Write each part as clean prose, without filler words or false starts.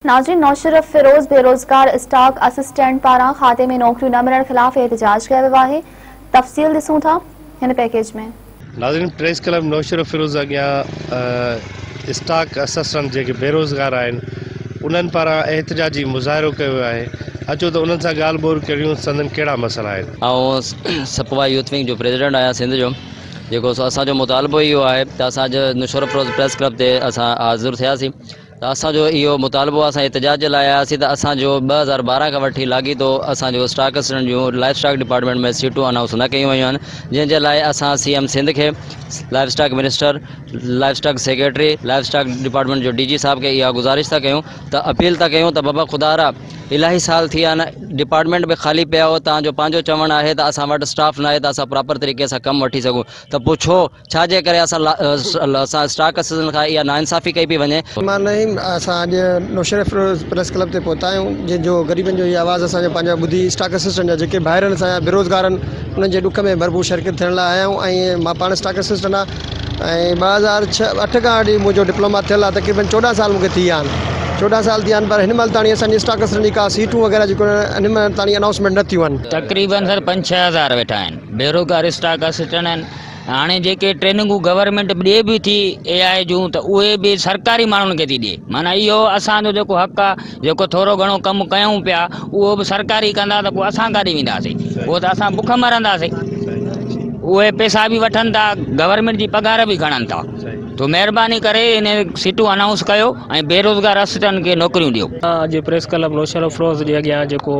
ناظرين نوشهروفيروز بيروزگار stock assistant پاران کاتي ۾ نوڪريون نه ملڻ خلاف احتجاج ڪيو ويو آهي تفصيل ڏسون ٿا هن پيڪيج ۾. ناظرين پريس ڪلب نوشهروفيروز اڳيان اسٽاڪ اسسٽنٽ جيڪي بيروزگار آهن انهن پاران احتجاجي مظاهرو ڪيو ويو آهي اچو ته انهن سان ڳالهه ٻولهه ڪريون سندن ڪهڙا مسئلا آهن. آئون سپوا يوٿ ونگ جو پريزيڊنٽ آهيان سنڌ جو جيڪو سو اسان جو مطالبو اهو آهي ته اسان اڄ نوشهروفيروز پريس ڪلب تي اسان حاضر ٿياسين ته اسان جو اهو مطالبو آهي اسان احتجاج جي لاء آياسين ته اسان جو 2012 کان وٺي لاڳيتو اسان جو اسٽاڪ اسسٽنٽ جون لائيو اسٽاڪ ڊپارٽمينٽ ۾ سيٽون انائونس نه ڪيون ويون آهن جنهن جي لاء اسان سي ايم سنڌ کي livestock minister livestock secretary livestock department جو ڊي جي صاحب کي اها گذارش ٿا ڪيون ته اپيل ٿا ڪيون ته بابا خدا را الاهي سال ٿي ويا آهن ڊپارٽمينٽ به خالي پيا هو تان جو پنهنجو چوڻ آهي ته اسان وٽ اسٽاف ناهي ته اسان پراپر طريقي سان ڪم وٺي سگهون ته پوء ڇو، ڇا جي ڪري اسان اسان اسٽاڪ اسسٽنٽ کان اها ناانصافي ڪئي پئي وڃي؟ الرحمان الرحيم اسان اڄ نوشهريفروز پريس ڪلب تي پهتا آهيون جنهن جو غريبن جو هي آواز اسان جو پنهنجا ٻڌي اسٽاڪ اسسٽنٽ جا جيڪي ڀائر آهن اسان جا بيروزگار آهن انهن جي ڏک ۾ ڀرپور شرڪت ٿيڻ لاء آيا آهيون ۽ مان پاڻ اسٽاڪ اسسٽنٽ آهيان ۽ 2006 8 کان وٺي منهنجو ڊپلوما ٿيل آهي تقريبن 14 سال مونکي ٿي ويا آهن 14 سال ٿي ويا آهن پر هن مهل تاڻي اسان جي اسٽاڪ اسسٽنٽ جي ڪا سيٽون وغيره جيڪو هن مهل تاڻي انائونسمينٽ نه ٿيون آهن. تقريبن سر پنج ڇهه هزار ويٺا آهن. بيروزگار اسٽاڪ اسسٽنٽ آهن هاڻي جيڪي ٽريننگون گورنمينٽ ڏي به ٿي اي آء جون ته اهي به سرڪاري ماڻهن کي ٿي ڏي معنيٰ اهو اسان جو جيڪو حق آهي جيڪو ٿورو گهڻو ڪم ڪيون پيا اهو به سرڪاري ڪندا ته پوء اسان ڪاڏي وينداسين پوء ته اسان بک مرنداسين اهي پيسا به وٺن ٿا گورنمينٽ جي پگهار به کڻن ٿا تو مهرباني ڪري ان سيٽون انائونس ڪيو ۽ بيروزگار اسسٽنٽ کي نوڪريون ڏيو. اڄ پريس ڪلب نوشهروفيروز جي اڳيان جيڪو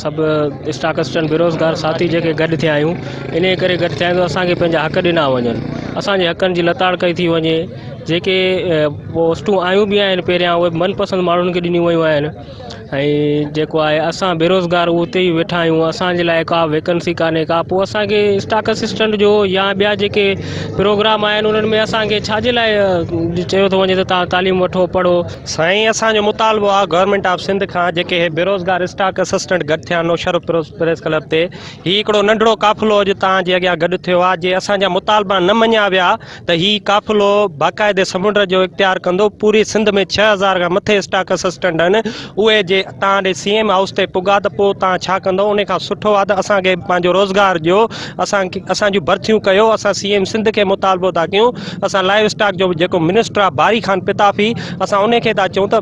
سڀ اسٽاڪ اسسٽنٽ بيروزگار ساٿي جيڪي گڏ ٿيا آهيون انهي ڪري گڏ ٿيا آهيون ته اسان کي پنهنجا حق ڏنا وڃن اسان جي حقن جي لتاڙ ڪئي ٿي وڃي جيڪي پوسٽون آيون به آهن پهريان اهي من پسند ماڻهن کي ڏنيون ويون آهن ۽ جيڪو آهي اسان بيروزگار اتي ئي ويٺا آهيون اسان جي لاء ڪا ويڪنسي ڪانهي ڪا پوء اسان کي اسٽاڪ اسسٽنٽ جو يا ٻيا جيڪي پروگرام آهن انهن ۾ اسان کي ڇا جي لاء چيو ٿو وڃي ته توهان تعليم وٺو پڙهو. سائين اسان جو مطالبو آ گورنمينٽ آف سنڌ کان جيڪي هي بيروزگار اسٽاڪ اسسٽنٽ گڏ ٿيا نوشهرو پريس ڪلب تي هي هڪڙو ننڍڙو قافلو اڄ توهان جي اڳيان گڏ ٿيو آ جي اسان جا مطالبا نه مڃيا ويا ته هي قافلو باقاعدي سمنڊ جو اختيار ڪندو، پوري سنڌ ۾ 6000 کان مٿي اسٽاڪ اسسٽنٽ آهن، اهي جي توهان ڏي سي ايم هائوس تي پڳا ته پوء توهان ڇا ڪندؤ، ان کان سٺو آهي ته اسان کي پنهنجو روزگار ڏيو، اسان اسان جون ڀرتيون ڪيو، اسان سي ايم سنڌ کي مطالبو ٿا ڪيون، اسان لائيو اسٽاڪ جو جيڪو منسٽر آهي باري خان پتافي اسان ان کي ٿا چئون ته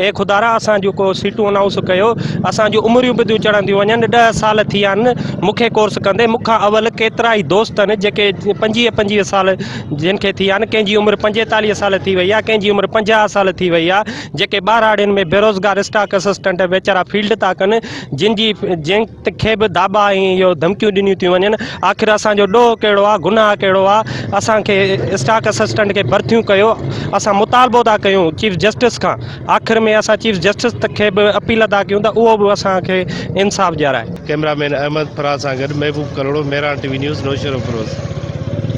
اي خدارا اسان جون ڪو سيٽون انائونس ڪيو، اسان جون عمريون به ٿيون چڙهنديون وڃن، ڏهه سال ٿي ويا آهن مون کي ڪورس ڪندي، مون کان اول ڪيترائي دوست آهن جيڪي 25 25 سال جن کي ٿي ويا آهن، ڪنهن جي عمر 45 سال ٿي وئي آهي، ڪنهن جي عمر 50 سال ٿي وئي آهي، جيڪي ٻهراڙين ۾ بيروزگار اسٽاڪ اسسٽنٽ ويچارا فيلڊ ٿا ڪن، جن جي جن کي به داٻا ۽ اهو ڌمڪيون ڏنيون ٿيون وڃن، آخر اسان جو ڏوهه ڪهڙو آهي، گناهه ڪهڙو آهي، اسان کي اسٽاڪ اسسٽنٽ کي ڀرتيون ڪيو، اسان مطالبو ٿا ڪيون چيف جسٽس کان، آخر ۾ اسان چيف جسٽس کي به اپيل ٿا ڪيون ته اهو به اسان کي انصاف ڏيارائي. ڪئميرا مين احمد فرهاد سان گڏ Mehboob Kalhoro, Mehran T V news, Naushahro Feroze.